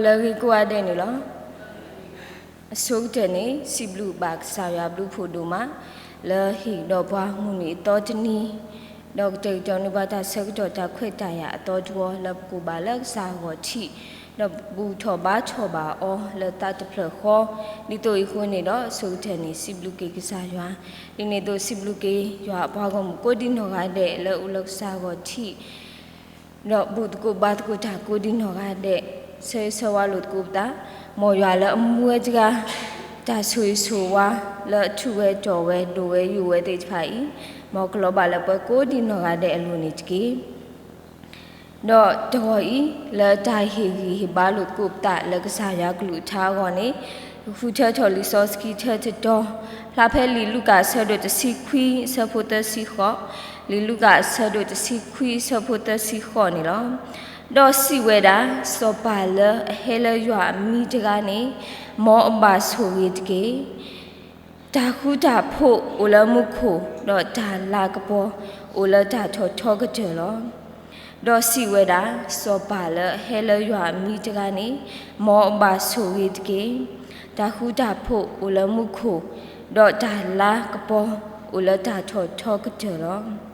လၢဂ့ၤကိးဂၤဒဲးန့ၣ်လီၤ. အဆိကတၢၢ်န့ၣ် စံးဘျုးဘၣ်ကစၢ်ယွၤဘျုးဖှိၣ်ဒိၣ်မး လၢဟ့ၣ်ကဒီးပှၤမုၢ်နံၤအသီတနံၤ, ဒီးကတဲာ်ကတီၤန့ၢ်ပှၤတၢ်ဆၢကတီၢ်တၢ်ခွဲးတၢ်ယာ်အသီတဝီ လၢပကိးဘၣ်လၢကစၢ်အဂီၢ်ထံး, ဒီးပဘူၣ်ထီၣ်ဘါထီၣ်ဘၣ်အီၤလၢသးတဖျၢၣ်ဃီ, ဒ်သိးအံၤအဃိန့ၣ်ဒီး အဆိကတၢၢ်န့ၣ် စံးဘျုးက့ၤကစၢ်ယွၤ, ဒ်န့ၣ်အသိးစံးဘျုးက့ၤယွၤအပှၤဂီၢ်မုၢ်ကိးဒံနီၢ်ဂၤဒဲးလၢအိၣ်လၢကစၢ်အဂီၢ်ထံး ဒီးဘူၣ်သကိးဘါသကိးတၢ်ကိးဒံနီၢ်ဂၤဒဲး, ဆၢဂ့ၤဆၢဝါလိာ်သကိးပသး, မ်ယွၤလၢအမူဝဲတဂၤ, တၢ်ဆိၣ်ဂ့ၤဆိၣ်ဝါလၢအထူးဝဲတီၢ်ဝဲဒိၣ်ဝဲယိာ်ဝဲသ့ၣ်တဖၣ်အံၤ, မ်ကလီၤဘၣ်လၢပှၤကိးဒံနီၢ်ဂၤဒဲးအလိၤန့ၣ်တက့ၢ်. ဒီးတဂီၤအံၤ လၢတၢ်ဟ့ၣ်ဂံၢ်ဟ့ၣ်ဘါလိာ်သကိးပသးလၢကစၢ်ယွၤကလုၢ်ကထါအဂီၢ်န့ၣ်, ဃုထၢထီၣ်လံာ်စီဆှံဆၢတတီၤ, ဖျါဖဲလံာ်လူၤကၣ်အဆၢဒိၣ်တဆံခွံအဆၢဖိသၢဆံဃိး, လံာ်လူၤကၣ်အဆၢဒိၣ်တဆံခွံအဆၢဖိသၢဆံဃိးန့ၣ်လီၤ. ဒီးစံးဝဲဒၣ်, စီၤပၤလၢအဟဲလၢယွၤအမံၤတဂၤန့ၣ်, မ်အဘၣ်ဆိၣ်ဂ့ၤတက့ၢ်. တၢ်ဃူတၢ်ဖိးအိၣ်လၢမူခိၣ်, ဒီးတၢ်လၤကပီၤအိၣ်လၢတၢ်ထီၣ်ထီကတၢၢ်လီၤ. ဒီးစံးဝဲဒၣ်, စီၤပၤလၢအဟဲလၢယွၤအမံၤတဂၤန့ၣ်, မ်အဘၣ်ဆိၣ်ဂ့ၤတက့ၢ်. တၢ်ဃူတၢ်ဖိးအိၣ်လၢမူခိၣ်, ဒီးတၢ်လၤကပီၤအိၣ်လၢတၢ်ထီၣ်ထီကတၢၢ်လီၤ.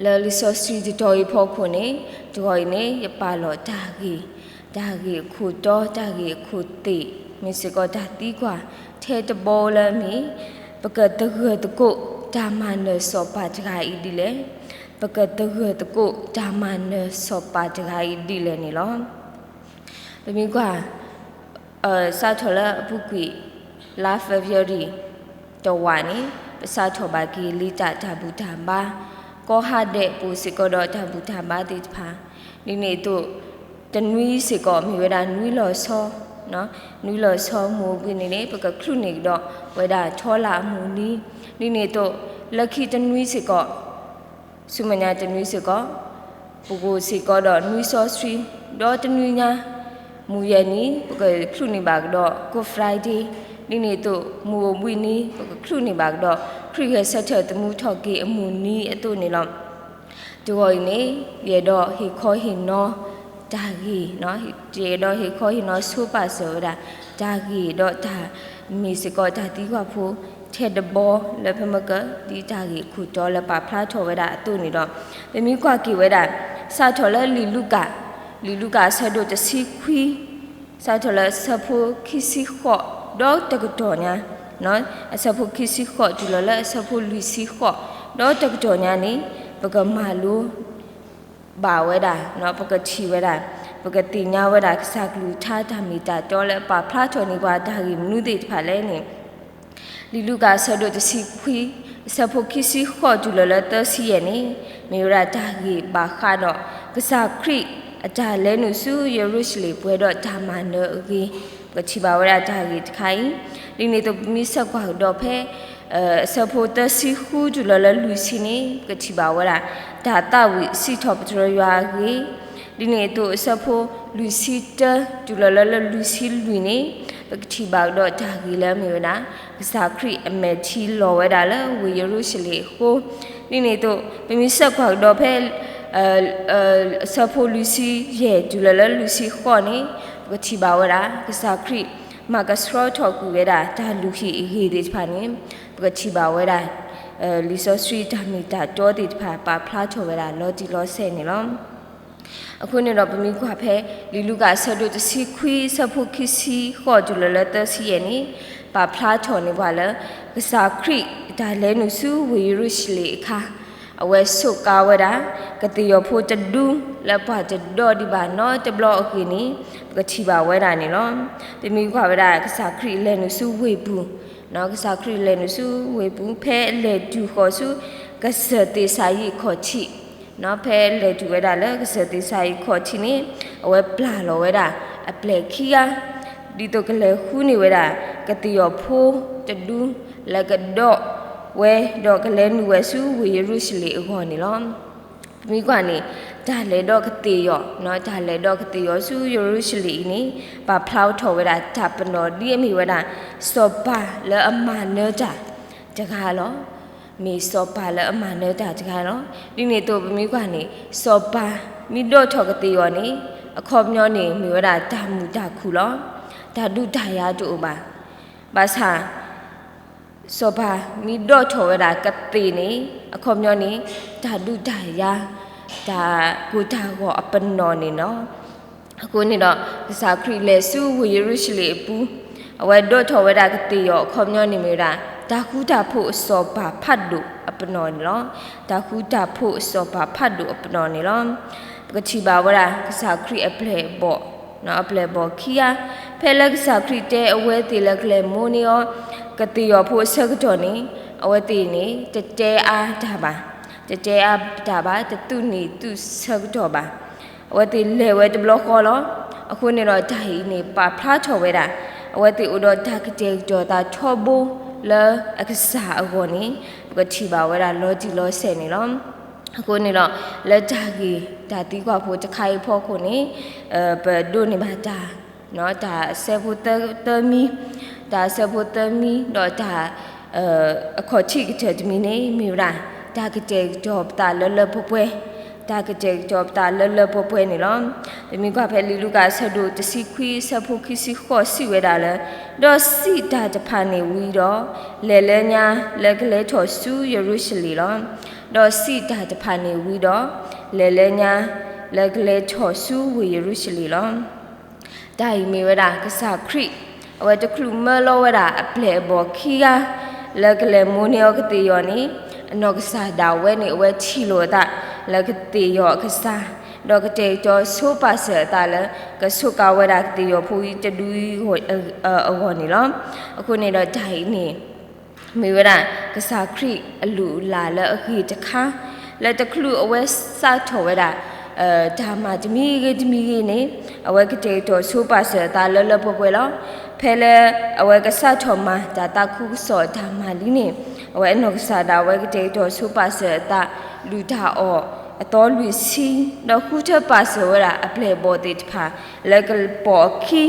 လၢလံာ်စီဆှံတတီၤအံၤအဖီခိၣ်န့ၣ်, တဂီၤအံၤန့ၣ် ယပာ်လီၤတၢ်ဂ့ၢ်, တၢ်ဂ့ၢ်အခိၣ်တီ, တၢ်ဂ့ၢ်အခိၣ်သ့ၣ်, မ့ၢ်စ့ၢ်ကီးတၢ်သံကွၢ်, ထဲတဘီလၢအမ့ၢ်, ပကသဂၢၢ်သကိးတၢ်မၤနၢၤစီၤပၤတဂၤအံၤဒ်လဲၣ်. ပကသဂၢၢ်သကိးတၢ်မၤနၢၤစီၤပၤတဂၤအံၤဒ်လဲၣ်န့ၣ်လီၤ. ပမ့ၢ်ကွၢ် စးထီၣ်လၢအပူၤကွံာ် လါဖ့ၤဘြူၤအါရံၤ တဝာ်န့ၣ်, ပစးထီၣ်ဘၣ်က့ၤလံတၢ်တၢ်ဘူၣ်တၢ်ဘါ, ကီၢ်ဟးဒဲးပအိၣ်စ့ၢ်ကီးဒီးတၢ်ဘူၣ်တၢ်ဘါသ့ၣ်တဖၣ်, ဒ်န့ၣ်အသိး တနွံစ့ၢ်ကီးမ့ၢ်ဝဲဒၣ်နွံလီၤဆီ, နွံလီၤဆီမုၢ်အိၣ်ဘှံးနံၤန့ၣ် ပကချုးန့ၢ်ကဒီးဝဲဒၣ်ထီလၣ်အမုၢ်နံၤ, ဒ်န့ၣ်အသိး လၢခံတနွံစ့ၢ်ကီး ဆူမဲာ်ညါတနွံစ့ၢ်ကီး, ပကအိၣ်စ့ၢ်ကီးဒီးနွံစီဆှံ, ဒီးတနွံညါ မုၢ်ယဲၢ်နံၤ ပကချုးန့ၢ်ဘၣ်ကဒီး Good Friday, ဒ်န့ၣ်အသိး မုၢ်အိၣ်ဘှံးနံၤ ပကချုးန့ၢ်ဘၣ်ကဒီး ခရံာ်ဂဲၤဆၢထၢၣ်သမူထီၣ်က့ၤအမုၢ်နံၤအသိးန့ၣ်လီၤ. တဂီၤအံၤန့ၣ် ယအဲၣ်ဒိးဟ့ၣ်ခီဟ့ၣ်နီၤတၢ်ဂ့ၢ်, ယအဲၣ်ဒိးဟ့ၣ်ခီဟ့ၣ်နီၤဆိပာ်စၢၤဝဲဒၣ် တၢ်ဂ့ၢ်ဒီးတၢ်မ့ၢ်စ့ၢ်ကီးတၢ်သံကွၢ်ဖိ ထဲတဘီလၢဖဲမ့ၢ်က ဒ်တၢ်ဂ့ၢ်ခိၣ်တီလၢပာ်ဖျါထီၣ်ဝဲဒၣ်အသိးန့ၣ်ဒီး, ပမ့ၢ်ကွၢ်က့ၤဝဲဒၣ် စးထီၣ်လၢလံာ်လူၤကၣ်, လံာ်လူၤကၣ်အဆၢဒိၣ်တဆံခွံ, စးထီၣ်လၢအဆၢဖိခံဆံဃိး ဒီးတကတီၢ်ညါ, အဆၢဖိခံဆံဃိးတုၤလီၤလၢအဆၢဖိလွံၢ်ဆံဃိး, ဒီးတကတီၢ်ညါန့ၣ် ပကမၤလိ ဘၣ်ဝဲဒၣ်, ပကထံၣ်ဝဲဒၣ်, ပကသ့ၣ်ညါဝဲဒၣ် ကစၢ်ကလုၢ်ကထါတၢ်မ့ၢ်တၢ်တီလၢအပာ်ဖျါထီၣ်န့ၢ်ပှၤတၢ်ဂ့ၢ်မနုၤသ့ၣ်တဖၣ်လဲၣ်န့ၣ်, လံာ်လူၤကၣ်အဆၢဒိၣ်တဆံခွံ, အဆၢဖိခံဆံဃိးတုၤလီၤလၢသၢဆံယဲၢ်န့ၣ်, မ့ၢ်ဝဲဒၣ်တၢ်ဂ့ၢ်ဘၣ်ဃးဒီး ကစၢ်ခရံာ်အတၢ်လဲၤနုာ်ဆူယရူၤၡလ့ၣ်ပှဲၤဒီးတၢ်မၤနၢၤအဂ့ၢ်, ပကထံၣ်ဘၣ်ဝဲဒၣ်တၢ်ဂ့ၢ်တခါအံၤ, ဒ်န့ၣ်အသိးပမ့ၢ်ဆဲးကွၢ်ကဒီးဖဲ အဆၢဖိသၢဆံဃုတုၤလီၤလၢလွံၢ်ဆံန့ၣ် ပကထံၣ်ဘၣ်ဝဲဒၣ် တၢ်သးဝံၣ်စံးထီၣ်ပတြၢၤယွၤအဂ့ၢ်, ဒ်န့ၣ်အသိးအဆၢဖိလွံၢ်ဆံတၢတုၤလီၤလၢလွံၢ်ဆံလွံၢ်န့ၣ် ပကထံၣ်ဘၣ်ကဒီးတၢ်ဂ့ၢ်လၢအမ့ၢ်ဝဲဒၣ် ကစၢ်ခရံာ်အမဲာ်ထံလီၤဝဲဒၣ်လၢဝ့ၢ်ယရူၤၡလ့ၣ်အဃိ, ဒ်န့ၣ်အသိး ပမ့ၢ်ဆဲးကွၢ်ကဒီးဖဲ အဆၢဖိလွံၢ်ဆံယဲၢ်တုၤလီၤလၢလွံၢ်ဆံဃိးန့ၣ် ပကထံၣ်ဘၣ်ဝဲဒၣ် ကစၢ်ခရံာ် မၤကဆှီထီၣ်ကွံာ်ဝဲဒၣ်တၢ်လုၢ်ဟံၣ်အဂ့ၢ်သ့ၣ်တဖၣ်န့ၣ် ပကထံၣ်ဘၣ်ဝဲဒၣ် လံာ်စီဆှံတၢ်မ့ၢ်တၢ်တီသ့ၣ်တဖၣ် ပာ်ဖျါထီၣ်ဝဲဒၣ်လီၤတံၢ်လီၤဆဲးန့ၣ်လီၤ. အဃိန့ၣ်ဒီးပမ့ၢ်ကွၢ်ဖဲ လံာ်လူၤကၣ်အဆၢဒိၣ်တဆံခွံ အဆၢဖိခံဆံဃိးတုၤလီၤလၢသၢဆံယဲၢ်န့ၣ် ပာ်ဖျါထီၣ်န့ၢ်ပှၤလၢ ကစၢ်ခရံာ်အတၢ်လဲၤနုာ်ဆူဝ့ၢ်ယရူၤၡလ့ၣ်အခါ အဝဲစူးကါဝဲဒၣ် ကသ့ၣ်ယီၤဖိတဒူ လၢပှၤတဒီဒံးဘၣ်နီတဘျီအဂ့ၢ်န့ၣ် ပကထံၣ်ဘၣ်ဝဲဒၣ်န့ၣ်လီၤ. ပမ့ၢ်ကွၢ်ဝဲဒၣ် ကစၢ်ခရံာ်လဲၤနုာ်ဆူဝ့ၢ်ပူၤ, ကစၢ်ခရံာ်လဲၤနုာ်ဆူဝ့ၢ်ပူၤ ဖဲအလဲၤတုၤဃီၤဆူ ကစၢၢ်သ့းစၤယံးခီၣ်ထံး, ဖဲလဲၤတုၤဝဲဒၣ်လၢကစၢၢ်သ့းစၤယံးခီၣ်ထံးန့ၣ် အဝဲပျၢ်လီၤဝဲဒၣ် အပျဲၢ်ခံဂၤ ဒ်သိးကလဲၤဃုန့ၢ်ဝဲဒၣ် ကသ့ၣ်ယီၤဖိတဒူ လၢကဒီဝဲ ဒီးကလဲၤနုာ်ဝဲဆူဝ့ၢ်ယရူၤၡလ့ၣ်အဂီၢ်န့ၣ်လီၤ. ပမ့ၢ်ကွၢ်န့ၣ် တၢ်လဲၤဒီးကသ့ၣ်ယီၤ, တၢ်လဲၤဒီးကသ့ၣ်ယီၤဆူယရူၤၡလ့ၣ်အံၤန့ၣ် ပာ်ဖျါထီၣ်ဝဲဒၣ်တၢ်ပနီၣ်ဒ်အမ့ၢ်ဝဲဒၣ် စီၤပၤလၢအမၤနၢၤတၢ်တဂၤလီၤ. မ့ၢ်စီၤပၤလၢအမၤနၢၤတၢ်တဂၤလီၤ. ဒ်န့ၣ်အသိးပမ့ၢ်ကွၢ်န့ၣ် စီၤပၤမ့ၢ်ဒိးထီၣ်ကသ့ၣ်ယီၤန့ၣ် အခီပညီန့ၣ်မ့ၢ်ဝဲဒၣ်တၢ်မုာ်တၢ်ခုၣ်လီၤ. တၢ်ဒုးတၢ်ယၤတအိၣ်ဘၣ်. ဘၣ်ဆၣ် စီၤပၤမ့ၢ်ဒိးထီၣ်ဝဲဒၣ်ကသ့ၣ်န့ၣ် အခီပညီန့ၣ် တၢ်ဒုးတၢ်ယၤ တၢ်ကိၢ်တၢ်ဂီၤအပနီၣ်န့ၣ်လီၤ. အဃိန့ၣ်ဒီး ကစၢ်ခရံာ်လဲၤဆူဝ့ၢ်ယရူၤၡလ့ၣ်အပူၤ, အဝဲဒိးထီၣ်ဝဲဒၣ်ကသ့ၣ်ယီၤ အခီပညီန့ၣ်မ့ၢ်ဝဲဒၣ် တၢ်ဃူတၢ်ဖိးအစီၤပၤဖးဒိၣ်အပနီၣ်န့ၣ်လီၤ. တၢ်ဃူတၢ်ဖိးအစီၤပၤဖးဒိၣ်အပနီၣ်န့ၣ်လီၤ. ပကထံၣ်ဘၣ်ဝဲဒၣ် ကစၢ်ခရံာ်အပျဲၢ်အဘီၣ် အပျဲၢ်အဘီၣ်ခံဂၤ, ဖဲလၢကစၢ်ခရံာ်တဲအဝဲသ့ၣ်လၢကလဲၤမိၣ်န့ၢ်အီၤ ကသ့ၣ်ယီၤဖိအဆၢကတီၢ်န့ၣ် အဝဲသ့ၣ်န့ၣ် တတဲအါတၢ်ဘၣ်, တတဲအါတၢ်ဘၣ်, တသူၣ်န့ၢ်သူၣ်ဆၢကတီၢ်ဘၣ်. အဝဲသ့ၣ်လဲၤဝဲတဘျီဃီလီၤ. အဃိန့ၣ်ဒီးတၢ်အံၤန့ၣ် ပာ်ဖျါထီၣ်ဝဲဒၣ် အဝဲသ့ၣ်အိၣ်ဒီးတၢ်ကတဲာ်ကတီၤသးထီဘိလၢအကစၢ်အဂီၢ်န့ၣ် ပကထံၣ်ဘၣ်ဝဲဒၣ်လီၤတံၢ်လီၤဆဲးန့ၣ်လီၤ. အဃိန့ၣ်ဒီး လၢတၢ်ဂ့ၢ်တၢ်သံကွၢ်ဖိတခါအံၤအဖီခိၣ်န့ၣ် ပဒိးန့ၢ်ဘၣ်တၢ် တၢ်အဆၢဖိသၢမံၤ, တၢ်အဆၢဖိသၢမံၤ ဒီးတၢ် အခီၣ်ထံးကတၢၢ်တမံၤန့ၣ် မ့ၢ်ဝဲဒၣ် တၢ်ကတဲာ်ကတီၤပသးလၢလၢပှဲၤပှဲၤ, တၢ်ကတဲာ်ကတီၤပသးလၢလၢပှဲၤပှဲၤန့ၣ်လီၤ. ပမ့ၢ်ကွၢ်ဖဲလံာ်လူၤကၣ်အဆၢဒိၣ်တဆံခွံ အဆၢဖိခံဆံဃိးစံးဝဲဒၣ်လၢ ဒီးစံးတၢ်တဖၣ်န့ၣ်ဝံၤဒီး လဲၤလၢညါလၢကလဲၤထီၣ်ဆူယရူၤၡလ့ၣ်လီၤ. ဒီးစံးတၢ်တဖၣ်န့ၣ်ဝံၤဒီး လဲၤလၢညါ လၢကလဲၤထီၣ်ဆူဝ့ၢ်ယရူၤၡလ့ၣ်လီၤ. တၢ်အံၤမ့ၢ်ဝဲဒၣ် ကစၢ်ခရံာ် အဝဲတချုးမၢလီၤဝဲဒၣ်အပျဲၢ်အဘီၣ်ခံဂၤ လၢကလဲၤမိၣ်န့ၢ်အီၤကသ့ၣ်ယီၤန့ၣ် အနီၢ်ကစၢ်ဒၣ်ဝဲန့ၣ် အဝဲထံၣ်လိာ်အသးလၢကသ့ၣ်ယီၤအကစၢ်, ဒီးကတဲာ်ကတီၤဆိပာ်စၢၤအသးလၢ ကစူးကါဝဲဒၣ်ကသ့ၣ်ယီၤဖိအံၤတဒုအဂီၢ်န့ၣ်လီၤ. အဃိန့ၣ်ဒီးတၢ်အံၤန့ၣ် မ့ၢ်ဝဲဒၣ် ကစၢ်ခရံာ်အလုၢ်အလၢ်လၢအဂ့ၤတခါ လၢတချုးအဝဲစးထီၣ်ဝဲဒၣ် တၢ်မၤတမံၤဂ့ၤတမံၤဂ့ၤန့ၣ် အဝဲကတဲာ်ကတီၤဆိပာ်စၢၤအသးလၢလၢပှဲၤပှဲၤလီၤ. ဖဲလၢအဝဲကစးထီၣ်မၤတၢ်သးခုကစီၣ်တၢ်မၤလံန့ၣ် အဝဲအနီၢ်ကစၢ်ဒၣ်ဝဲကတဲာ်ကတီၤဆိပာ်စၢၤအသး ဒုၣ်တၢ်အီၣ်အသီလွံၢ်ဆံ ဒီးဃုထၢပာ်စၢၤဝဲဒၣ်အပျဲၢ်အဘီၣ်သ့ၣ်တဖၣ် လၢကပိာ်အခံ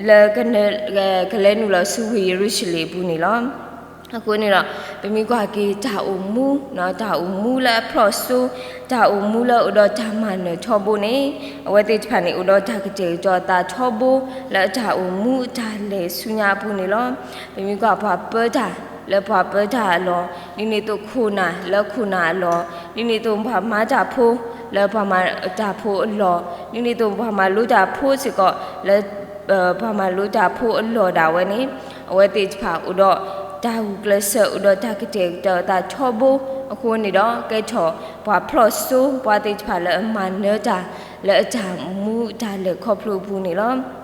လၢ ကလဲၤနုာ်လီၤဆူဝ့ၢ်ယရူၤၡလ့ၣ်အပူၤန့ၣ်လီၤ. အဃိန့ၣ်ဒီး ပမ့ၢ်ကွၢ်က့ၤတၢ်အိၣ်မူ တၢ်အိၣ်မူလၢအဖျီၣ်စိ တၢ်အိၣ်မူလၢအအိၣ်ဒီးတၢ်မၤနၢၤထီဘိန့ၣ် အဝဲသ့ၣ်တဖၣ်န့ၣ် အိၣ်ဒီးတၢ်ကတဲာ်ကတီၤအသးထီဘိ လၢအတၢ်အိၣ်မူအတၢ်လဲၤဆူညါအပူၤန့ၣ်လီၤ. ပမ့ၢ်ကွၢ်ပှၤပၢတၢ် လၢပှၤပၢတၢ်အလီၢ် ဒ်န့ၣ်အသိးခိၣ်နၢ်လၢခိၣ်နၢ်အလီၢ် ဒ်န့ၣ်အသိးပှၤမၤတၢ်ဖိ လၢပှၤမၤတၢ်ဖိအလီၢ် ဒ်န့ၣ်အသိးပှၤမၤလိတၢ်ဖိစ့ၢ်ကီး လၢ ပှၤမၤလိတၢ်ဖိအလီၢ်ဒၣ်ဝဲန့ၣ် အဝဲသ့ၣ်တဖၣ်အိၣ်ဒီးတၢ်ဂုာ်ကျဲးစၢး အိၣ်ဒီးတၢ်ကတဲာ်ကတီၤအသးထီဘိ အဃိန့ၣ်ဒီး ကဲထီၣ်ပှၤဖျီၣ်စိ ပှၤသ့ၣ်တဖၣ်လၢအမၤနၢၤတၢ် လၢအတၢ်အိၣ်မူတၢ်လဲၤခီဖျိအပူၤန့ၣ်လီၤ.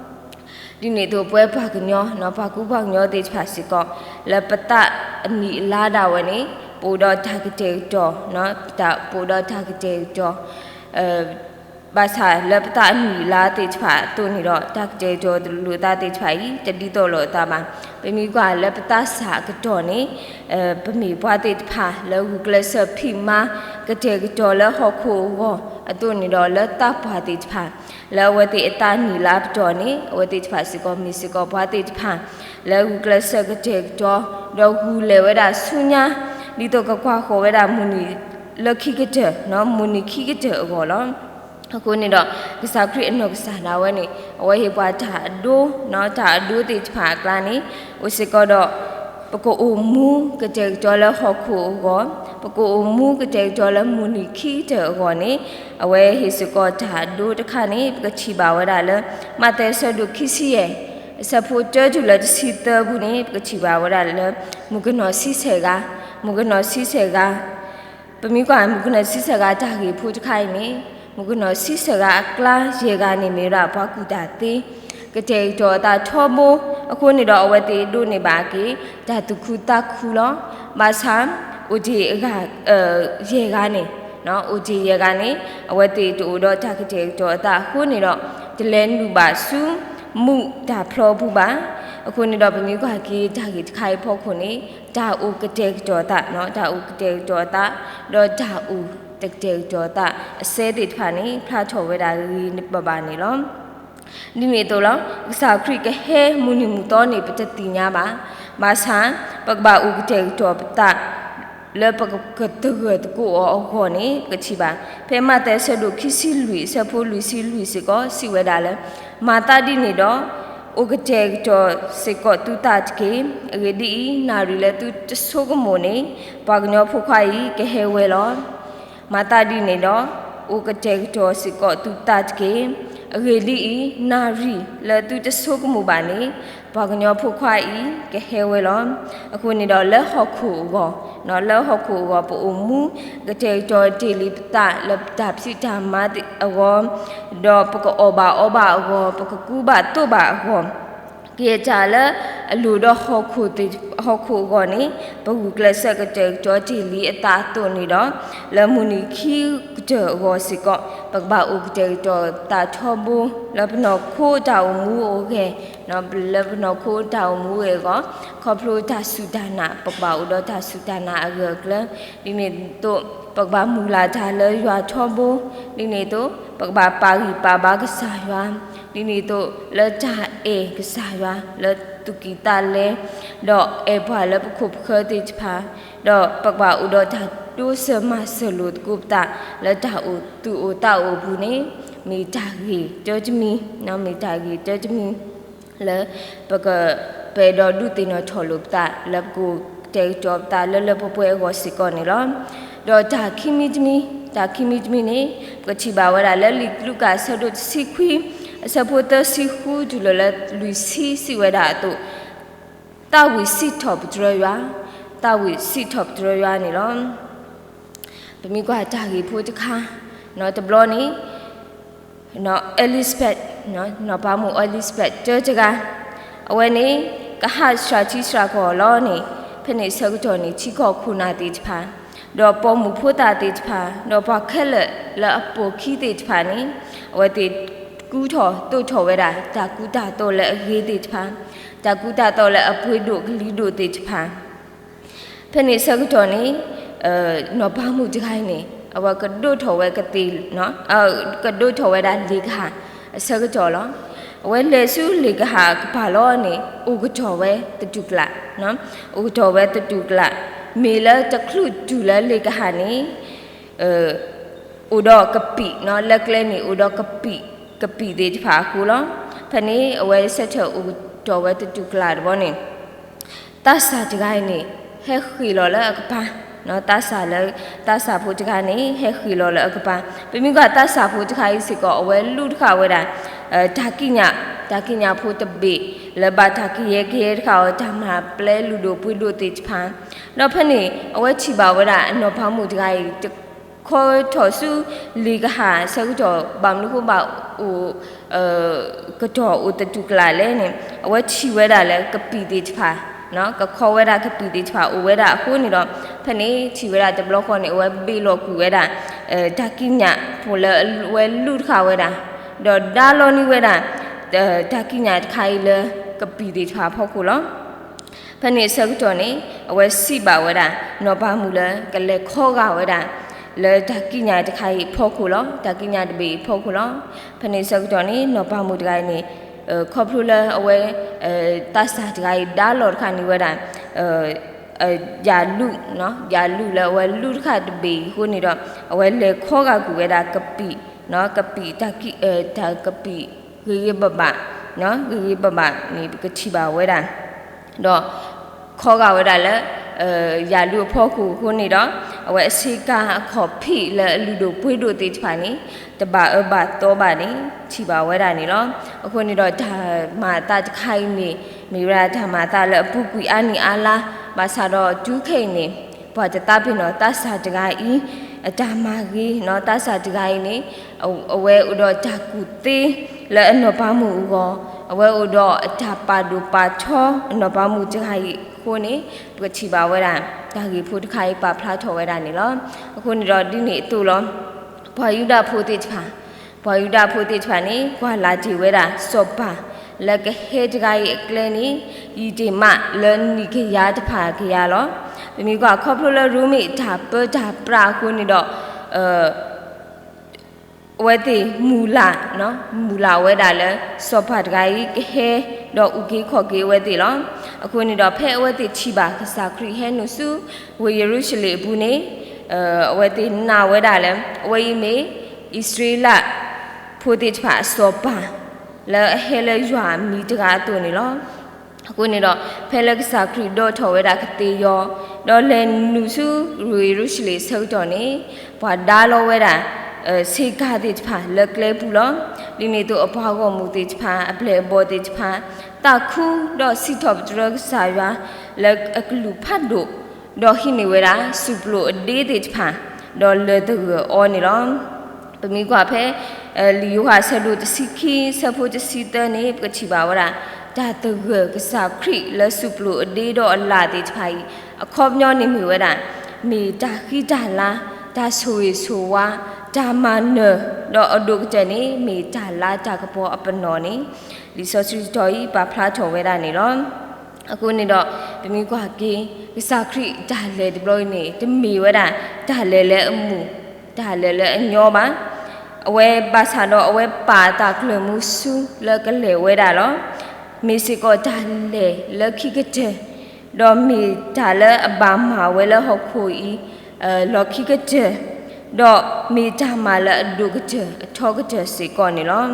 ဒ်န့ၣ်အသိးပဝဲပှၤကညီ ပှၤကူပှၤကညီသ့ၣ်တဖၣ်စ့ၢ်ကီး လၢပသးအနံၣ်အလါဒၣ်ဝဲန့ၣ် ပအိၣ်ဒီးတၢ်ကတဲာ်ကတီၤ ပအိၣ်ဒီးတၢ်ကတဲာ်ကတီၤ ဘၣ်ဆၣ်လၢပသးအနံၣ်အလါသ့ၣ်တဖၣ်အသိးန့ၣ်ဒီး တၢ်ကတဲာ်ကတီၤလိာ်သးသ့ၣ်တဖၣ်အံၤ တဒ်သိးလိာ်အသးဘၣ်. ပမ့ၢ်ကွၢ်လၢပသးစၢ်အကတီၢ်န့ၣ် ပမ့ၢ်ပှၤသ့ၣ်တဖၣ်လၢဂုာ်ကျဲးစၢးဖံးမၤ ကတဲာ်ကတီၤလၢဟီၣ်ခိၣ်အဂီၢ်အသိးန့ၣ်ဒီး လၢသးပှၢ်သ့ၣ်တဖၣ် လၢအဝဲသ့ၣ်အသးနံၣ်လါပတီၢ်န့ၣ် အဝဲသ့ၣ်တဖၣ်စ့ၢ်ကီးမ့ၢ်စ့ၢ်ကီးပှၤသ့ၣ်တဖၣ် လၢဂုာ်ကျဲးစၢးကတဲာ်ကတီၤ ဒီးဂုာ်လဲၤဝဲဒၣ်ဆူညါ ဒ်သိးကကွၢ်ဃီၤဝဲဒၣ်မုၢ်နံၤလၢခံကတၢၢ် မုၢ်နံၤခံကတၢၢ်အဂီၢ်လီၤ. အဃိန့ၣ်ဒီး ကစၢ်ခရံာ်အနီၢ်ကစၢ်ဒၣ်ဝဲန့ၣ် အဝဲဟ့ၣ်ပှၤတၢ်အဒိ တၢ်အဒိသ့ၣ်တဖၣ်အကျါန့ၣ် အိၣ်စ့ၢ်ကီးဒီး ပကအိၣ်မူကတဲာ်ကတီၤလၢဟီၣ်ခိၣ်အဂီၢ်, ပကအိၣ်မူကတဲာ်ကတီၤလၢမုၢ်နံၤခံကတၢၢ်အဂီၢ်န့ၣ် အဝဲဟ့ၣ်စ့ၢ်ကီးတၢ်အဒိတခါန့ၣ် ပကထံၣ်ဘၣ်ဝဲဒၣ်လၢ မးသဲအဆၢဒိၣ်ခံဆံယဲၢ် အဆၢဖိတၢတုၤလၢတဆံသၢပူၤန့ၣ် ပကထံၣ်ဘၣ်ဝဲဒၣ်လၢ မုၣ်ကနီၤဆံဆဲးဂၤ, မုၣ်ကနီၤဆံဆဲးဂၤ ပမ့ၢ်ကွၢ်မုၣ်ကနီၤဆံဆဲးဂၤတၢ်ဂ့ၢ်ဖိတခါအံၤန့ၣ် မုၣ်ကနီၤဆံဆဲးဂၤအကျါယဲၢ်ဂၤန့ၣ်မ့ၢ်ဝဲဒၣ်ပှၤကူၣ်တၢ်သ့, ကတဲာ်ကတီၤအသးထီဘိ, အဃိန့ၣ်ဒီး အဝဲသ့ၣ်ဒိးန့ၢ်ဘၣ်က့ၤ တၢ်သူၣ်ခုသးခုလီၤ. ဘၣ်ဆၣ် အိၣ်တ့ၢ်အဂၤ ယဲၢ်ဂၤန့ၣ်, အိၣ်တ့ၢ်ယဲၢ်ဂၤန့ၣ် အဝဲသ့ၣ်တအိၣ်ဒီးတၢ်ကတဲာ်ကတီၤအသးအဃိန့ၣ်ဒီး တလဲၤနုာ်ဘၣ်ဆူ မူးတၢ်ဖျီပူၤဘၣ်. အဃိန့ၣ်ဒီး ပမ့ၢ်ကွၢ်က့ၤတၢ်ဂ့ၢ်တခါအံၤအဖီခိၣ်န့ၣ် တၢ်အိၣ်ကတဲာ်ကတီၤအသး, တၢ်အိၣ်ကတဲာ်ကတီၤအသး ဒီးတၢ်အိၣ်တကတဲာ်ကတီၤအသး အစဲသ့ၣ်တဖၣ်န့ၣ် ဖျါထီၣ်ဝဲဒၣ်ဂ့ၤဂ့ၤဘၣ်ဘၣ်န့ၣ်လီၤ. ဒ်န့ၣ်အသိးလီၤ. ကစၢ်ခရံာ်ကဟဲမုၢ်နံၤမုၢ်သီန့ၣ် ပတသ့ၣ်ညါဘၣ်. ဘၣ်ဆၣ် ပကဘၣ်အိၣ်ကတဲာ်ကတီၤပသး လၢပကကတဂၢၢ်သကိးအီၤအဂီၢ်န့ၣ် ပကထံၣ်ဘၣ် ဖဲမးသဲအဆၢဒိၣ်ခံဆံလွံၢ် အဆၢဖိလွံၢ်ဆံလွံၢ်စ့ၢ်ကီး စံးဝဲဒၣ်လၢ မၤသးဒ်န့ၣ်ဒီး အိၣ်ကတဲာ်ကတီၤစ့ၢ်ကီးသုသးတက့ၢ်. အဂ့ၢ်ဒ်အံၤ, နၣ်ရံၣ်လၢသုတဆိကမိၣ်န့ၣ် ပှၤကညီဖိခွါအံၤကဟဲဝဲလီၤ. မၤသးဒ်န့ၣ်ဒီး အိၣ်ကတဲာ်ကတီၤစ့ၢ်ကီးသုသးတက့ၢ်. အဂ့ၢ်ဒ်အံၤ, နၣ်ရံၣ်လၢသုတဆိကမိၣ်ဘၣ်န့ၣ် ပှၤကညီဖိခွါအံၤကဟဲဝဲလီၤ. အဃိန့ၣ်ဒီးလၢဟီၣ်ခိၣ်အဂီၢ်, လၢဟီၣ်ခိၣ်အဂီၢ် ပအိၣ်မူကတဲာ်ကတီၤတ့ၢ်လံပသးလၢပတၢ်ဖံးတၢ်မၤအဂီၢ်, ဒီးပကအီၣ်ဘၣ်အီဘၣ်အဂီၢ်, ပကကူဘၣ်သိးဘၣ်အဂီၢ်, ကယဲၢ်တၢ်လၢအလိၣ်ဒီးဟီၣ်ခိၣ်အဂီၢ်န့ၣ် ပဂုာ်ကျဲးစၢးကတဲာ်ကတီၤတ့ၢ်လံအသးအသိးန့ၣ်ဒီး လၢမုၢ်နံၤခံကတၢၢ်အဂီၢ်စ့ၢ်ကီး ပကဘၣ်အိၣ်ကတဲာ်ကတီၤသးထီဘိ လၢပနီၢ်ခိတၢ်အိၣ်မူအိၣ်ဂဲၤ, လၢပနီၢ်ခိတၢ်အိၣ်မူအိၣ်ဂဲၤအဂီၢ်, ခီဖျိတၢ်စူၢ်တၢ်နာ် ပကဘၣ်အိၣ်ဒီးတၢ်စူၢ်တၢ်နာ်အဂၢၢ်အကျၢၤ, ဒ်န့ၣ်အသိး ပကဘၣ်မုၢ်လၢ်တၢ်လၢယွၤထီဘိ, ဒ်န့ၣ်အသိး ပကဘၣ်ပာ်ဂံၢ်ပာ်ဘါကစၢ်ယွၤ, ဒ်န့ၣ်အသိး လၢတၢ်အဲၣ်ကစၢ်ယွၤ လၢသူၣ်ကံၢ်သးလဲ, ဒီးအဲၣ်ပှၤလၢပခိၣ်ပဃၢၤသ့ၣ်တဖၣ်, ဒီးပကဘၣ်အိၣ်ဒီးတၢ်တိစၢၤမၤစၢၤလိာ်သကိးပသး လၢတၢ်အိၣ်သူၣ်အိၣ်သးအိၣ်အပူၤန့ၣ် မ့ၢ်တၢ်ဂ့ၤတၢတမံၤ, မ့ၢ်တၢ်ဂ့ၤတၢတမံၤ လၢပက ပအဲၣ်ဒိးဒုးသ့ၣ်နီၣ်ထီၣ်လိာ်ပသး လၢပကတဲာ်ကတီၤပသးလၢလၢပှဲၤပှဲၤအဂီၢ်စ့ၢ်ကီးန့ၣ်လီၤ. ဒီးတၢ်ခံမံၤတမံၤ, တၢ်ခံမံၤတမံၤန့ၣ် ပကထံၣ်ဘၣ်ဝဲဒၣ်လၢလံာ်လူၤကၣ်အဆၢဒိၣ်တဆံခွံ အဆၢဖိသၢဆံဃုတုၤလီၤလၢလွံၢ်ဆံစံးဝဲဒၣ်အသိး, သးဝံၣ်စံးထီၣ်ပတြၢၤယွၤ, သးဝံၣ်စံးထီၣ်ပတြၢၤယွၤန့ၣ်လီၤ. ပမ့ၢ်ကွၢ်တၢ်ဂ့ၢ်ဖိတခါ, တဘျီန့ၣ် Elizabeth, နီၢ်ပၤမုၣ် Elizabeth တၢတဂၤ, အဝဲန့ၣ် ကဟးစှၤထံစှၤကီၢ်လီၤန့ၣ်, ဖဲန့ၣ်အဆၢကတီၢ်န့ၣ် ထံကီၢ်ခိၣ်နၢ်သ့ၣ်တဖၣ်, ဒီးပိာ်မုၣ်ဖိသၣ်သ့ၣ်တဖၣ်, ဒီးပှၤခဲလၢာ်လၢအပိာ်ခံသ့ၣ်တဖၣ်န့ၣ်, အဝဲသ့ၣ်ကူထီၣ်သိးထီၣ်ဝဲဒၣ် တၢ်ကူတၢ်သိးလၢအဂ့ၤသ့ၣ်တဖၣ်, တၢ်ကူတၢ်သိးလၢအပှ့ၤဒိၣ်ကလံၤဒိၣ်သ့ၣ်တဖၣ် ဖဲန့ၣ်အဆၢကတီၢ်န့ၣ် နီၢ်ပၤမုၣ်တဂၤအံၤန့ၣ် အဝဲကဒိးထီၣ်ဝဲကသ့ၣ်, ကဒိးထီၣ်ဝဲဒၣ်လ့ၣ်ကဟၣ်အဆၢကတီၢ်လီၤ. အဝဲလဲၤဆူလ့ၣ်ကဟၣ်အကပၤလီၤန့ၣ် အိၣ်ကတီၢ်ဝဲသတူၢ်ကလာ်, အိၣ်ကတီၢ်ဝဲသတူၢ်ကလာ်, မ့ၢ်လၢတချုးတုၤလၢလ့ၣ်ကဟၣ်န့ၣ် အိၣ်ဒီးကပံာ်, လၢကျဲန့ၣ် အိၣ်ဒီးကပံာ်, ကပံာ်သ့ၣ်တဖၣ်အဃိလီၤ. ဖဲန့ၣ် အဝဲဆၢထၢၣ်အိၣ်ကတီၢ်ဝဲသတူၢ်ကလာ်တဘျီန့ၣ် သးစၢ်တဂၤအံၤန့ၣ် ဟဲဃ့ၢ်လီၤလၢအကပၤ, သးစၢ်လၢ, သးစၢ်ဖိတဂၤန့ၣ် ဟဲဃ့ၢ်လီၤလၢအကပၤ. ပမ့ၢ်ကွၢ်သးစၢ်ဖိတခါအံၤစ့ၢ်ကီး အဝဲလူၣ်တဃာ်ဝဲဒၣ် တၢ်ကံးညာ်, တၢ်ကံးညာ်ဖိတဘ့ၣ် လၢဘၣ်တၢ်ကယဲၢ်ကယဲၢ်တဃာ်အီၤ တၢ်မၤပျဲလုၢ်ဒိၣ်ပှ့ၤဒိၣ်သ့ၣ်တဖၣ်, ဒီးဖဲန့ၣ် အဝဲထံၣ်ဘၣ်ဝဲဒၣ်နီၢ်ပၤမုၣ်တဂၤအံၤ တခီထီၣ်ဆူလ့ၣ်ကဟၣ်အဆၢကတီၢ် ဘၣ်မနုၤဃိဘၣ်အိၣ် ကတီၢ်အိၣ်သတူၢ်ကလာ်လဲၣ်န့ၣ် အဝဲထံၣ်ဝဲဒၣ်လၢကပံာ်သ့ၣ်တဖၣ်, ကခီဝဲဒၣ်ကပံာ်သ့ၣ်တဖၣ်အိၣ်ဝဲဒၣ်အဃိန့ၣ်ဒီး ဖဲန့ၣ်ထံၣ်ဝဲဒၣ်တဘျီဃီန့ၣ် အဝဲဘ့ၣ်လီၤကွံာ်ဝဲဒၣ် တၢ်ကံးညာ်ဖိလၢအဝဲလူၣ်တဃာ်ဝဲဒၣ်, ဒီးဒါလီၤန့ၢ်ဝဲဒၣ် တၢ်ကံးညာ်တခါအံၤလၢကပံာ်သ့ၣ်တဖၣ်အဖီခိၣ်လီၤ. ဖဲန့ၣ်အဆၢကတီၢ်န့ၣ် အဝဲစံးဘၣ်ဝဲဒၣ် နီၢ်ပၤမုၣ်လၢကလဲၤခီဂာ်ဝဲဒၣ် လၢတၢ်ကံးညာ်တခါအံၤအဖီခိၣ်လီၤ, တၢ်ကံးညာ်တဘ့ၣ်အံၤအဖီခိၣ်လီၤ. ဖဲန့ၣ်အဆၢကတီၢ်န့ၣ် နီၢ်ပၤမုၣ်တဂၤအံၤန့ၣ် ခီဖျိလၢအဝဲ သးစၢ်တဂၤအံၤ ဒါလီၤတခါန့ၢ်ဝဲဒၣ် ယၣ်လူၣ်, ယၣ်လူၣ်လၢအဝဲလူၣ်တဃာ်တဘ့ၣ်အံၤအဃိန့ၣ်ဒီး အဝဲလဲၤခီဂာ်ကွံာ်ဝဲဒၣ်ကပံာ်, ကပံာ်, တၢ်ကပံာ်ဂ့ၤဂ့ၤဘၣ်ဘၣ်, ဂ့ၤဂ့ၤဘၣ်ဘၣ်န့ၣ် ပကထံၣ်ဘၣ်ဝဲဒၣ် ဒီးခီဂာ်ဝဲဒၣ်လၢ ယၣ်လူၣ်အဖီခိၣ်အဃိန့ၣ်ဒီး အဝဲအဆ့ကၤအခီၣ်ဖံးလၢအလုၢ်ဒိၣ်ပှ့ၤဒိၣ်သ့ၣ်တဖၣ်န့ၣ် တဘၣ်အၢဘၣ်သီဘၣ်န့ၣ် ထံၣ်ဘၣ်ဝဲဒၣ်န့ၣ်လီၤ. အဃိန့ၣ်ဒီး တၢ်မၤအသးတခါအံၤန့ၣ် မ့ၢ်ဝဲဒၣ်တၢ်မၤအသးလၢအပူၤကွံာ်အါနံၣ်အါလါ, ဘၣ်ဆၣ်ဒီးတုၤခဲအံၤန့ၣ် ပှၤတသးပ့ၤနီၣ်သးစၢ်တဂၤအံၤ အတၢ်မၤဂ့ၤ, သးစၢ်တဂၤအံၤန့ၣ် အဝဲအိၣ်ဒီးတၢ်ကူၣ်သ့လၢအနီၢ်ပၤမုၣ်အဂီၢ်, အဝဲအိၣ်ဒီးအတၢ်ပာ်ဒိၣ်ပာ်ထီအနီၢ်ပၤမုၣ်တဂၤအံၤအဃိန့ၣ် ပကထံၣ်ဘၣ်ဝဲဒၣ် တၢ်ဂ့ၢ်ဖိတခါအံၤပာ်ဖျါထီၣ်ဝဲဒၣ်န့ၣ်လီၤ. အဃိန့ၣ်ဒီးဒ်န့ၣ်အသိးလီၤ. ပှၤယူဒၤဖိသ့ၣ်တဖၣ်, ပှၤယူဒၤဖိသ့ၣ်တဖၣ်န့ၣ် ကွၢ်လၢ်တ့ၢ်ဝဲဒၣ် စီၤပၤလၢကဟဲတဂၤအံၤအကျဲန့ၣ် ယံာ်တ့ၢ်မးလၢနံၣ်ကယၤတဖၣ်ကယၤလီၤ. ပမ့ၢ်ကွၢ်ခီဖျိလၢရိမ့ၤတၢ်ပၢတၢ်ပြးအဃိန့ၣ်ဒီး အဝဲသ့ၣ်မုၢ်လၢ်, မုၢ်လၢ်ဝဲဒၣ်လၢ စီၤပၤတဂၤအံၤကဟဲ ဒီးအုၣ်က့ၤခီၣ်က့ၤအဝဲသ့ၣ်လီၤ. အဃိန့ၣ်ဒီး ဖဲအဝဲသ့ၣ်ထံၣ်ဘၣ်ကစၢ်ခရံာ်ဟဲနုာ်ဆူ ဝ့ၢ်ယရူၤၡလ့ၣ်အပူၤန့ၣ်, အဝဲသ့ၣ်နာ်ဝဲဒၣ်လၢ အဝဲအံၤမ့ၢ် အံၣ်စရ့လးဖိသ့ၣ်တဖၣ်အစီၤပၤ လၢအဟဲလၢယွၤအမံၤတဂၤအသိးန့ၣ်လီၤ. အဃိန့ၣ်ဒီး ဖဲလၢကစၢ်ခရံာ်ဒိးထီၣ်ဝဲဒၣ်ကသ့ၣ်ယီၤ, ဒီးလဲၤနုာ်ဆူ ဝ့ၢ်ယရူၤၡလ့ၣ်အဆၢကတီၢ်န့ၣ်, ပှၤဒါလီၤဝဲဒၣ် ဆ့ကၤသ့ၣ်တဖၣ်လၢကျဲပူၤလီၤ. ဒ်န့ၣ်အသိးအပှၤဂီၢ်မုၢ်သ့ၣ်တဖၣ် အပျဲၢ်အဘီၣ်သ့ၣ်တဖၣ် သးခုဒီးစံးထီၣ်ပတြၢၤကစၢ်ယွၤ လၢအကလုၢ်ဖးဒိၣ်, ဒီးဟံးန့ၢ်ဝဲဒၣ်စူၣ်ပျိာ်အဒ့သ့ၣ်တဖၣ် ဒီးလၢၤသဂၢၢ်အီၤန့ၣ်လီၤ. ပမ့ၢ်ကွၢ်ဖဲ လံာ်ယိၤဟၣ်အဆၢဒိၣ်တဆံခံ အဆၢဖိတဆံသၢန့ၣ် ပကထံၣ်ဘၣ်ဝဲဒၣ် တၢ်သဂၢၢ်ကစၢ်ခရံာ်လၢစူၣ်ပျိာ်အဒ့ဒီးအလၣ်သ့ၣ်တဖၣ်အံၤ အခီပညီန့ၣ်မ့ၢ်ဝဲဒၣ် မ့ၢ်တၢ်ဃံတၢ်လၤ, တၢ်ဆိၣ်ဂ့ၤဆိၣ်ဝါ, တၢ်မၤနၢၤ, ဒီးအဒိၣ်ကတၢၢ်န့ၣ် မ့ၢ်တၢ်လၤတၢ်ကပီၤအပနီၣ်န့ၣ် လံာ်စီဆှံတတီၤအံၤပာ်ဖျါထီၣ်ဝဲဒၣ်န့ၣ်လီၤ. အဃိန့ၣ်ဒီး ပမ့ၢ်ကွၢ်က့ၤ ကစၢ်ခရံာ်တၢ်လဲၤတဘျီအံၤန့ၣ် တမ့ၢ်ဝဲဒၣ် တၢ်လဲၤလၢအမုာ်, တၢ်လဲၤလၢအညီဘၣ်. အဝဲဘၣ်ဆၣ်ဒီးအဝဲပာ်အတၢ်ကျၢၢ်မူဆူလၢကလဲၤဝဲဒၣ်လီၤ. မ့ၢ်စ့ၢ်ကီးတၢ်လဲၤလၢခံကတၢၢ်, ဒီးမ့ၢ်တၢ်လၢအဘၣ်မၤဝဲလၢဟီၣ်ခိၣ်အံၤ လီၢ်ခံကတၢၢ်, ဒီးမ့ၢ်တၢ်မၤလၢအဒိၣ်ကတၢၢ်အထီကတၢၢ်စ့ၢ်ကီးန့ၣ်လီၤ.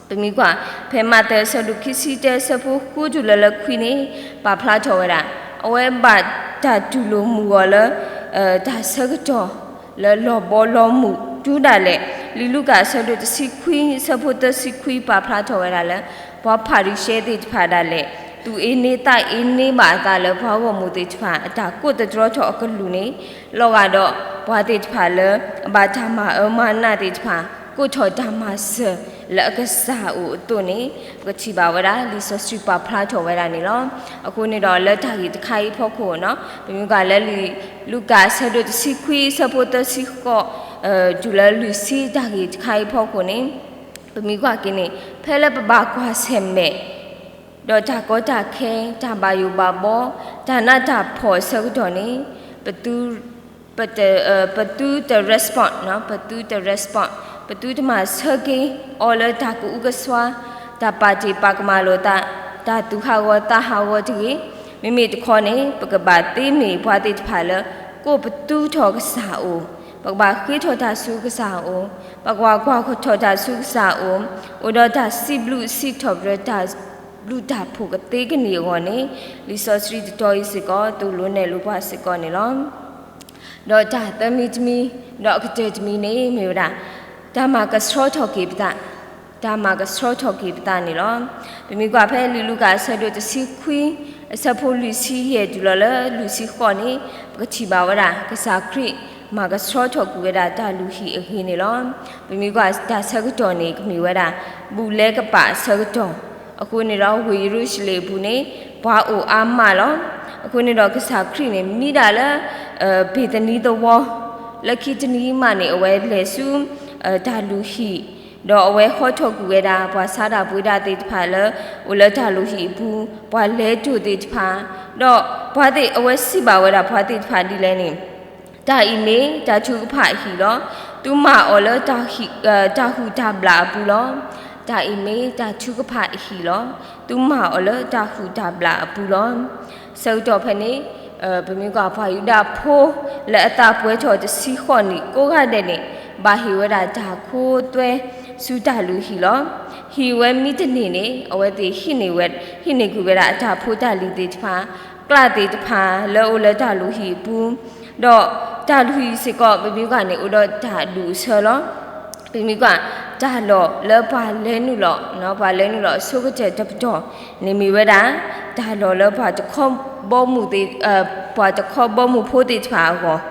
ပမ့ၢ်ကွၢ် ဖဲမးသဲအဆၢဒိၣ်ခံဆံတၢ အဆၢဖိဃုတုၤလၢလၢခွံန့ၣ် ပာ်ဖျါထီၣ်ဝဲဒၣ် အဝဲဘၣ်တၢ်တူၢ်လိာ်မုာ်အီၤလၢ တၢ်ဆၢကတီၢ်လၢလီၤဘီလီၤမုၢ်တုၤဒၣ်လဲာ်. လံာ်လူၤကၣ်အဆၢဒိၣ်တဆံခွံ အဆၢဖိသၢဆံခွံ ပာ်ဖျါထီၣ်ဝဲဒၣ်လၢ ပှၤဖၤရံၤၡဲသ့ၣ်တဖၣ်ဒၣ်လဲာ် သူၣ်အ့န့သးအ့န့ဘၣ်အသးလၢပှၤဂီၢ်မုၢ်သ့ၣ်တဖၣ် အတၢ်ကိးသတြီထီၣ်အကလုၢ်န့ၣ် လီၤဂာ်ဒီးပှၤသ့ၣ်တဖၣ်လၢ အဘၣ်တၢ်မၤအၢမၤနးသ့ၣ်တဖၣ် ကိးထီၣ်တၢ်မၤစၢၤလၢအကစၢ်အအိၣ်အသိးန့ၣ် ပကထံၣ်ဘၣ်ဝဲဒၣ် လံာ်စီဆှံပာ်ဖျါထီၣ်ဝဲဒၣ်န့ၣ်လီၤ. အဃိန့ၣ်ဒီးလၢတၢ်ဂ့ၢ်တခါအံၤအဖီခိၣ်န့ၣ် ပမ့ၢ်ကွၢ်လၢလံာ်လူၤကၣ်အဆၢဒိၣ်တဆံခွံ အဆၢဖိသၢဆံဃိး တုၤလၢလွံၢ်ဆံ တၢ်ဂ့ၢ်တခါအံၤအဖီခိၣ်န့ၣ် ပမ့ၢ်ကွၢ်က့ၤန့ၣ် ဖဲလၢပဘၣ်ကွၢ်ဆၢၣ်မဲာ် ဒီးတၢ်ကီတၢ်ခဲ တၢ်ဘၣ်ယိၣ်ဘၣ်ဘီ တၢ်နးတၢ်ဖှီၣ်အဆၢကတီၢ်န့ၣ် ပသု ပသုတ respond နီၤ, ပသုတ respond, ပသုတမၤဆၢက့ၤအီၤလၢတၢ်ကအုကစွါ, တၢ်ပာ်တ့ၢ်ပာ်ကမၣ်လိာ်သး, တၢ်သူၣ်ဟးဂီၤသးဟးဂီၤတဂ့ၤ. မ့မ့ၢ်တခီန့ၣ် ပကဘၣ်သ့မ့ၢ်ပှၤသ့ၣ်တဖၣ်လၢ ကိးပသူထီၣ်ကစၢ်အအိၣ်, ပကဘၣ်ဃ့ထီၣ်တၢ်ဆူကစၢ်အအိၣ်, ပကဘၣ်ကွၢ်ထီၣ်တၢ်ဆူကစၢ်အအိၣ်, အိၣ်ဒီးတၢ်စံးဘျုးစံးထီၣ်ပတြၢၤတၢ်ဘျုးတၢ်ဖှိၣ်ကသ့ကန့ၢ်အဂီၢ်န့ၣ် လံာ်စီဆှံတတီၤအံၤစ့ၢ်ကီး သိၣ်လိနဲၣ်လိပှၤစ့ၢ်ကီးန့ၣ်လီၤ. ဒီးတၢ်သၢမံၤတမံၤ ဒီးအကတၢၢ်တမံၤန့ၣ်မ့ၢ်ဝဲဒၣ် တၢ်မၤကဆှီထီၣ်က့ၤပသး, တၢ်မၤကဆှီထီၣ်က့ၤပသးန့ၣ်လီၤ. ပမ့ၢ်ကွၢ်ဖဲလံာ်လူၤကၣ်အဆၢဒိၣ်တဆံခွံ အဆၢဖိလွံၢ်ဆံယဲၢ်တုၤလီၤလၢလွံၢ်ဆံဃိးန့ၣ် ပကထံၣ်ဘၣ်ဝဲဒၣ် ကစၢ်ခရံာ်မၤကဆှီထီၣ်ကွံာ်ဝဲဒၣ်တၢ်လုၢ်ဟံၣ်အဂ့ၢ်န့ၣ်လီၤ. ပမ့ၢ်ကွၢ်တၢ်ဆၢကတီၢ်န့ၣ် ကမ့ၢ်ဝဲဒၣ် ဘူၣ်လဲကပာ်အဆၢကတီၢ်, အဃိန့ၣ်ဒီး ဝ့ၢ်ယရူၤၡလ့ၣ်အပူၤန့ၣ် ပှၤအိၣ်အါမးလီၤ. အဃိန့ၣ်ဒီး ကစၢ်ခရံာ်န့ၣ် မံဒၣ်လၢ ဘ့ၤသနံသဝီ, လၢခံတနံၤမးန့ၣ် အဝဲလဲၤဆူ တၢ်လုၢ်ဟံၣ်, ဒီးအဝဲဟီထီၣ်ကွံာ်ဝဲဒၣ် ပှၤဆါတၢ်ပှ့ၤတၢ်သ့ၣ်တဖၣ်လၢ အိၣ်လၢတၢ်လုၢ်ဟံၣ်အပူၤ, ပှၤလဲၤတိၢ်သ့ၣ်တဖၣ်, ဒီးပှၤသ့ၣ် အဝဲစံးဘၣ်ဝဲဒၣ်ပှၤသ့ၣ်တဖၣ်ဒ်လဲၣ်န့ၣ်, တၢ်အံၤမ့ၢ်တၢ်ထုကဖၣ်အဟံၣ်လီၤ. သုမၤအီၤလၢ တၢ်ဟုၣ်တၢ်ဘျၣ်အပူၤလီၤ. တၢ်အံၤမ့ၢ်တၢ်ထုကဖၣ်အဟံၣ်လီၤ. သုမၤအီၤလၢတၢ်ဟုၣ်တၢ်ဘျၣ်အပူၤလီၤ. ဆၢကတီၢ်ဖဲန့ၣ် ပမ့ၢ်ကွၢ်ပှၤယူဒၤဖိလၢအသးပှဲၤထီၣ်တဆံဃိးနံၣ်ကိးဂၤဒဲးန့ၣ် ဘၣ်ဟ့ၣ်ဝဲဒၣ်တၢ်ခိသွဲဆူတၢ်လုၢ်ဟံၣ်လီၤ. ဟံၣ်ဝဲမ့ၢ်တန့ၢ်န့ၣ် အဝဲသ့ၣ်ဟံးန့ၢ်ဝဲ ဟံးန့ၢ်ကွံာ်ဝဲဒၣ်အတၢ်ဖိတၢ်လံၤသ့ၣ်တဖၣ်, ကျးသ့ၣ်တဖၣ်လၢအိၣ်လၢတၢ်လုၢ်ဟံၣ်အပူၤ, ဒီးတၢ်လုၢ်ဟံၣ်စ့ၢ်ကီး ပမ့ၢ်ကွၢ်န့ၣ် အိၣ်ဒီးတၢ်ဒူၣ်အဆၢလီၤ. ပမ့ၢ်ကွၢ် တၢ်လီၢ်လၢပှၤလဲၤနုာ်လီၤ, ပှၤလဲၤနုာ်လီၤအဆိကတၢၢ်တပတီၢ်န့ၣ်မ့ၢ်ဝဲဒၣ် တၢ်လီၢ်လၢပှၤတခီဘီမုၢ်သ့ၣ် ပှၤတခီဘီမုၢ်ဖိသ့ၣ်တဖၣ်အဂီၢ်,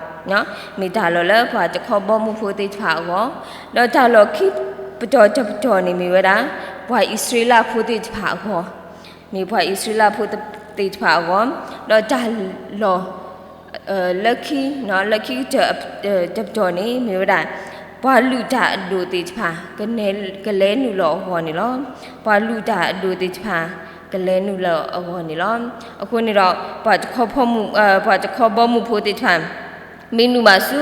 မ့ၢ်တၢ်လီၢ်လၢပှၤတခီဘီမုၢ်ဖိသ့ၣ်တဖၣ်အဂီၢ်, ဒီးတၢ်လီၢ်ခံပတီၢ်တပတီၢ်န့ၣ်မ့ၢ်ဝဲဒၣ် ပှၤအံၣ်စရ့လးဖိသ့ၣ်တဖၣ်အဂီၢ်, မ့ၢ်ပှၤအံၣ်စရ့လးဖိသ့ၣ်တဖၣ်အဂီၢ်, ဒီးတၢ်လီၢ် လၢခံ လၢခံကတၢၢ် တပတီၢ်န့ၣ် မ့ၢ်ဝဲဒၣ် ပှၤလုၢ်တၢ်အဒိၣ်သ့ၣ်တဖၣ် ကလဲၤနုာ်လီၤအဂီၢ်န့ၣ်လီၤ. ပှၤလုၢ်တၢ်အဒိၣ်သ့ၣ်တဖၣ် ကလဲၤနုာ်လီၤအဂီၢ်န့ၣ်လီၤ. အဃိန့ၣ်ဒီး ပှၤတခီဘီမုၢ်ဖိသ့ၣ်တဖၣ် မ့ၢ်နုာ်ဘၣ်ဆူ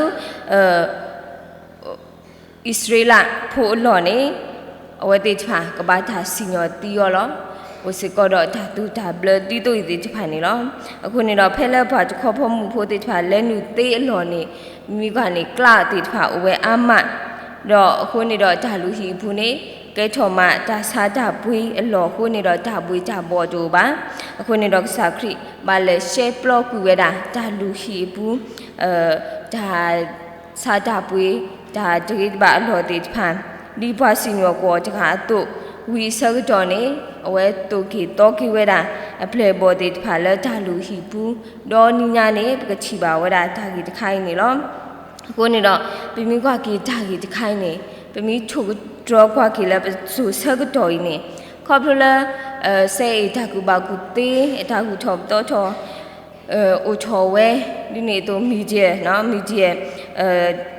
အံၣ်စရ့လးဖိအလီၢ်န့ၣ် အဝဲသ့ၣ်တဖၣ် ကဘၣ်တၢ်စံၣ်ညီၣ်သံအီၤလီၤ. အိၣ်စ့ၢ်ကီးဒီးတၢ်သူၣ်တၢ်ဘျၢဒ်သိးအံၤသ့ၣ်တဖၣ်န့ၣ်လီၤ. အဃိန့ၣ်ဒီး ဖဲလၢပှၤတခီဖီမုၢ်ဖိသ့ၣ်တဖၣ် လဲၤနုာ်သ့အလီၢ်န့ၣ် မ့ၢ်ကွၢ်န့ၣ် ကျးသ့ၣ်တဖၣ်အိၣ်ဝဲအါမး, ဒီးအဃိန့ၣ်ဒီးတၢ်လူၤဟံၣ်အပူၤန့ၣ် ကဲထီၣ်မးတၢ်ဆါတၢ်ပှ့ၤအလီၢ်အဃိန့ၣ်ဒီး တၢ်ဘှ့ၣ်တၢ်ဘှီၣ်တအိၣ်ဘၣ်. အဃိန့ၣ်ဒီးကစၢ်ခရံာ်ဘၣ်လဲၤရှဲပျီကွံာ်ဝဲဒၣ် တၢ်လူၤဟံၣ်အပူၤ တၢ် ဆါတၢ်ပှ့ၤ တၢ်တဂ့ၤတဘၣ်အလီၢ်သ့ၣ်တဖၣ်, ဒ်ပှၤစံၣ်ညီၣ်ကွီၢ်တဂၤအသိး, ဝံၤအဆၢကတီၢ်န့ၣ် အဝဲသိၣ်က့ၤသီက့ၤဝဲဒၣ် အပျဲၢ်အဘီၣ်သ့ၣ်တဖၣ်လၢတၢ်လူၤဟံၣ်ပူၤ, ဒီးနံၤညါန့ၣ် ပကထံၣ်ဘၣ်ဝဲဒၣ်တၢ်ဂ့ၢ်တခါအံၤန့ၣ်လီၤ. အဃိန့ၣ်ဒီး ပမ့ၢ်ကွၢ်က့ၤတၢ်ဂ့ၢ်တခါအံၤန့ၣ် ပမ့ၢ်ထိၣ်ကတြီကွၢ်က့ၤလၢပစိၤဆၢကတီၢ်အံၤန့ၣ် ခီဖျိလၢ စဲအ့ၣ်တၢ်ကူၣ်ဘၣ်ကူၣ်သ့ အတၢ်ဂုၤထီၣ်ပသီထီၣ် အိၣ်ထီၣ်ဝဲ, ဒ်န့ၣ်အသိး media, media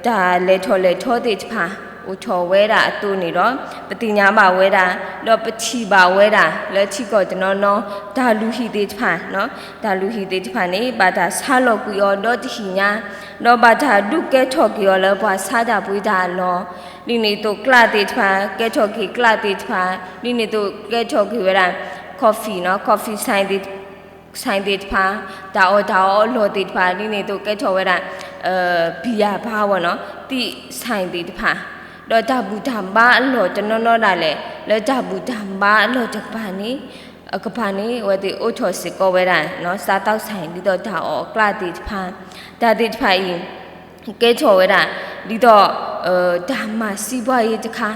တၢ်လဲၤထီၣ်လဲၤထီသ့ၣ်တဖၣ် အိၣ်ထီၣ်ဝဲဒၣ်အသိးန့ၣ်ဒီး ပသ့ၣ်ညါဘၣ်ဝဲဒၣ် ဒီးပထံၣ်ဘၣ်ဝဲဒၣ် လၢထံကီၢ်တနီၤနီၤ တၢ်လူၤဟံၣ်သ့ၣ်တဖၣ်, တၢ်လူၤဟံၣ်သ့ၣ်တဖၣ်န့ၣ် ဘၣ်တၢ်ဆါလီၤကွံာ်အီၤဒီတဟံၣ်ညါ, ဒီးဘၣ်တၢ်ဒုးကဲထီၣ်က့ၤအီၤလၢပှၤဆါတၢ်ပှ့ၤတၢ်အလီၢ်, ဒ်န့ၣ်အသိးကျးသ့ၣ်တဖၣ် ကဲထီၣ်က့ၤကျးသ့ၣ်တဖၣ်, ဒ်န့ၣ်အသိးကဲထီၣ်က့ၤဝဲဒၣ် coffee, coffee ဆိုင်သ့ၣ်တဖၣ်, တၢ်အီၣ်တၢ်အီအလီၢ်သ့ၣ်တဖၣ်, ဒ်န့ၣ်အသိးကဲထီၣ်ဝဲဒၣ် ဘံယၣ်ဘါဝဲနီၤ သ့ၣ် ဆိုင်သ့ၣ်တဖၣ်, ဒီးတၢ်ဘူၣ်တၢ်ဘါအလီၢ်တနီၤနီၤဒၣ်လဲာ် လၢတၢ်ဘူၣ်တၢ်ဘါအလီၢ်တကပၤန့ၣ်, အကပၤန့ၣ် အဝဲသ့ၣ်အိးထီၣ်စ့ၢ်ကီးဝဲဒၣ် စားသောက်ဆိုင် ဒ်သိးတၢ်အီၣ်အကျးသ့ၣ်တဖၣ်, တၢ်သ့ၣ်တဖၣ်အံၤ ကဲထီၣ်ဝဲဒၣ် ဒ်သိး တၢ်မၤစံးပှၤယ့တခါ,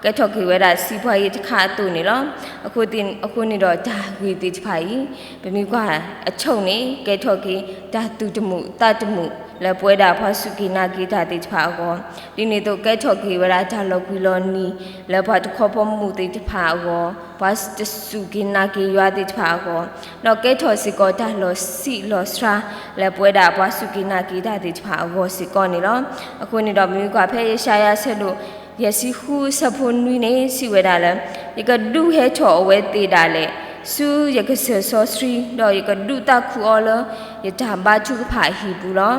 ကဲထီၣ်က့ၤဝဲဒၣ်စံးပှၤယ့တခါအသိးန့ၣ်လီၤ. အဃိန့ၣ်ဒီးတၢ်ဂ့ၢ်သ့ၣ်တဖၣ်အံၤ ပမ့ၢ်ကွၢ်အဆိန့ၣ် ကဲထီၣ်က့ၤတၢ်သူၣ်တမုာ်သးတမုာ် လၢပဝဲဒၣ်ပှၤစူၢ်က့ၤနာ်က့ၤတၢ်သ့ၣ်တဖၣ်အဂီၢ်, ဒ်န့ၣ်အသိးကဲထီၣ်က့ၤဝဲဒၣ်တၢ်လီၤကွံာ်လီၤနံၤ လၢပှၤတခီဖီမုၢ်သ့ၣ်တဖၣ်အဂီၢ်, ပှၤတစူၢ်က့ၤနာ်က့ၤယွၤသ့ၣ်တဖၣ်အဂီၢ်, ဒီးကဲထီၣ်စ့ၢ်ကီးတၢ်လီၤဆံးလီၤစှၤ လၢပဝဲဒၣ်ပှၤစူၢ်က့ၤနာ်က့ၤတၢ်သ့ၣ်တဖၣ်အဂီၢ်စ့ၢ်ကီးန့ၣ်လီၤ. အဃိန့ၣ်ဒီး ပမ့ၢ်ကွၢ်ဖဲယၡါယၤဆၢဒိၣ် ယဲၢ်ဆံဃုအဆၢဖိနွံန့ၣ် စံးဝဲဒၣ်လၢ ယကဒုးဟဲထီၣ်အဝဲသ့ၣ်ဒၣ်လဲာ် ဆူယကစၢၢ်စီဆှံ, ဒီးယကဒုးသးခူအီၤလၢယတၢ်ဘါထုကဖၣ်အဟံၣ်ပူၤ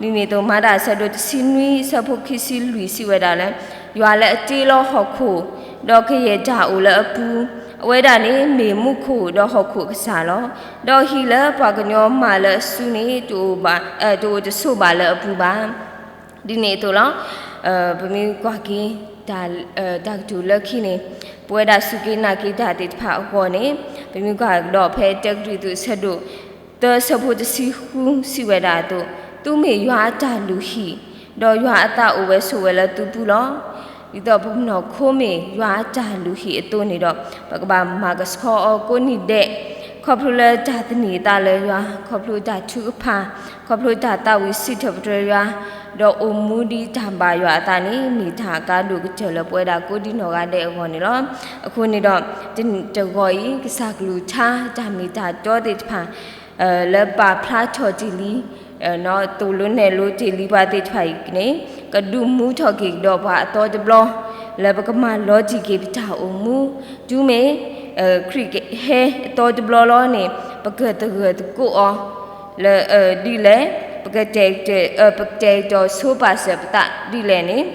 လီၤ. ဒ်န့ၣ်အသိး မၤတၢ်အဆၢဒိၣ်တဆံနွံအဆၢဖိခံဆံလွံၢ်စံးဝဲဒၣ်လၢ ယွၤလၢအတ့လီၤဟီၣ်ခိၣ်, ဒီးကယဲၢ်တၢ်အိၣ်လၢအပူၤ, အဝဲဒၣ်န့ၣ်မ့ၢ်မူခိၣ်ဒီးဟီၣ်ခိၣ်အကစၢ်လီၤ. ဒီးဟံၣ်လၢပှၤကညီမၤလၢအစုန့ၣ် တအိၣ်တဆိးဘၣ်လၢအပူၤဘၣ်. ဒ်န့ၣ်အသိးလီၤ. ပမ့ၢ်ကွၢ်က့ၤ တၢ်ကတိၤလၢခံန့ၣ် ပဝဲဒၣ်စူၢ်က့ၤနာ်က့ၤတၢ်သ့ၣ်တဖၣ်အဂီၢ်န့ၣ် ပမ့ၢ်ကွၢ်ကဒီးဖဲတၢကရံၣ်သူးအဆၢဒိၣ် သၢဆၢဖိတဆံဃုစံးဝဲဒၣ်အသိး, သုမ့ၢ်ယွၤအတၢ်လုၢ်ဟံၣ်, ဒီးယွၤအသးအိၣ်ဝဲဆိးဝဲလၢသုပူၤလီၤ. ဒ်သိးပနီၢ်ခိမ့ၢ်ယွၤအတၢ်လုၢ်ဟံၣ်အသိးန့ၣ်ဒီး ပကဘၣ်မၤကဆှီအီၤကိးနံၤဒဲး, ခီဖျိလၢတၢ်သန့ၤအသးလၢယွၤ, ခီဖျိတၢ်ထုကဖၣ်, ခီဖျိတၢ်သးဝံၣ်စံးထီၣ်ပတြၢၤယွၤ, ဒီးအိၣ်မူဒ်တၢ်ဘၣ်ယွၤအသးန့ၣ် မ့ၢ်တၢ်အကါဒိၣ်ကတၢၢ်လၢပဝဲဒၣ်ကိးဒံနီၢ်ဂၤဒဲးအဂီၢ်န့ၣ်လီၤ. အဃိန့ၣ်ဒီး တဂီၤအံၤ ကစၢ်ကလုၢ်ကထါ တၢ်မ့ၢ်တၢ်တီသ့ၣ်တဖၣ် လၢပာ်ဖျါထီၣ်တ့ၢ်လံ သိၣ်လိနဲၣ်လိတ့ၢ်လံပှၤသ့ၣ်တဖၣ်အံၤန့ၣ် ကဒုးမူထီၣ်က့ၤကဒီးပှၤအသီတဘျီ လၢပကမၤလီၤတံၢ်က့ၤပတၢ်အိၣ်မူ, တုၤမ့ၢ် ခရံာ်ဟဲအသီတဘျီလီၤန့ၣ် ပကသဂၢၢ်သကိးအီၤ လၢဒ်လဲၣ်, ပကတဲာ်ကတီၤဆိပာ်စၢၤပသးဒ်လဲၣ်န့ၣ်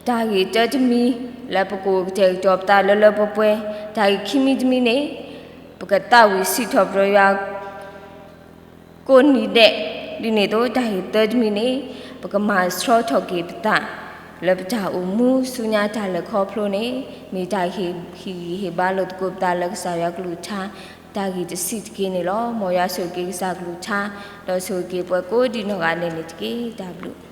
တၢ်ဂ့ၢ်တၢတမံၤ လၢပကအိၣ်ကတဲာ်ကတီၤပသးလၢလၢပှဲၤပှဲၤ, တၢ်ဂ့ၢ်ခံမံၤတမံၤန့ၣ် ပကသးဝံၣ်စံးထီၣ်ပတြၢၤယွၤ ကိးနံၤဒဲး, ဒ်န့ၣ်အသိးတၢ်ဂ့ၢ်သၢတမံၤန့ၣ် ပကမၤဆှီထီၣ်က့ၤပသး လၢပတၢ်အိၣ်မူဆူညါတၢ်လဲၤခီဖျိန့ၣ် မ့ၢ်တၢ်ဟ့ၣ်ဂံၢ်ဟ့ၣ်ဘါလိာ်သကိးပသးလၢကစၢ်ယွၤကလုၢ်ကထါ တၢ်ဂ့ၢ်တဆံးတက့ၢ်န့ၣ်လီၤ. မ်ယွၤဆိၣ်ဂ့ၤက့ၤကစၢ်ကလုၢ်ကထါ ဒီးဆိၣ်ဂ့ၤက့ၤပှၤကိးဒံနီၢ်ဂၤဒဲးန့ၣ်တက့ၢ်. တၢ်ဘျုး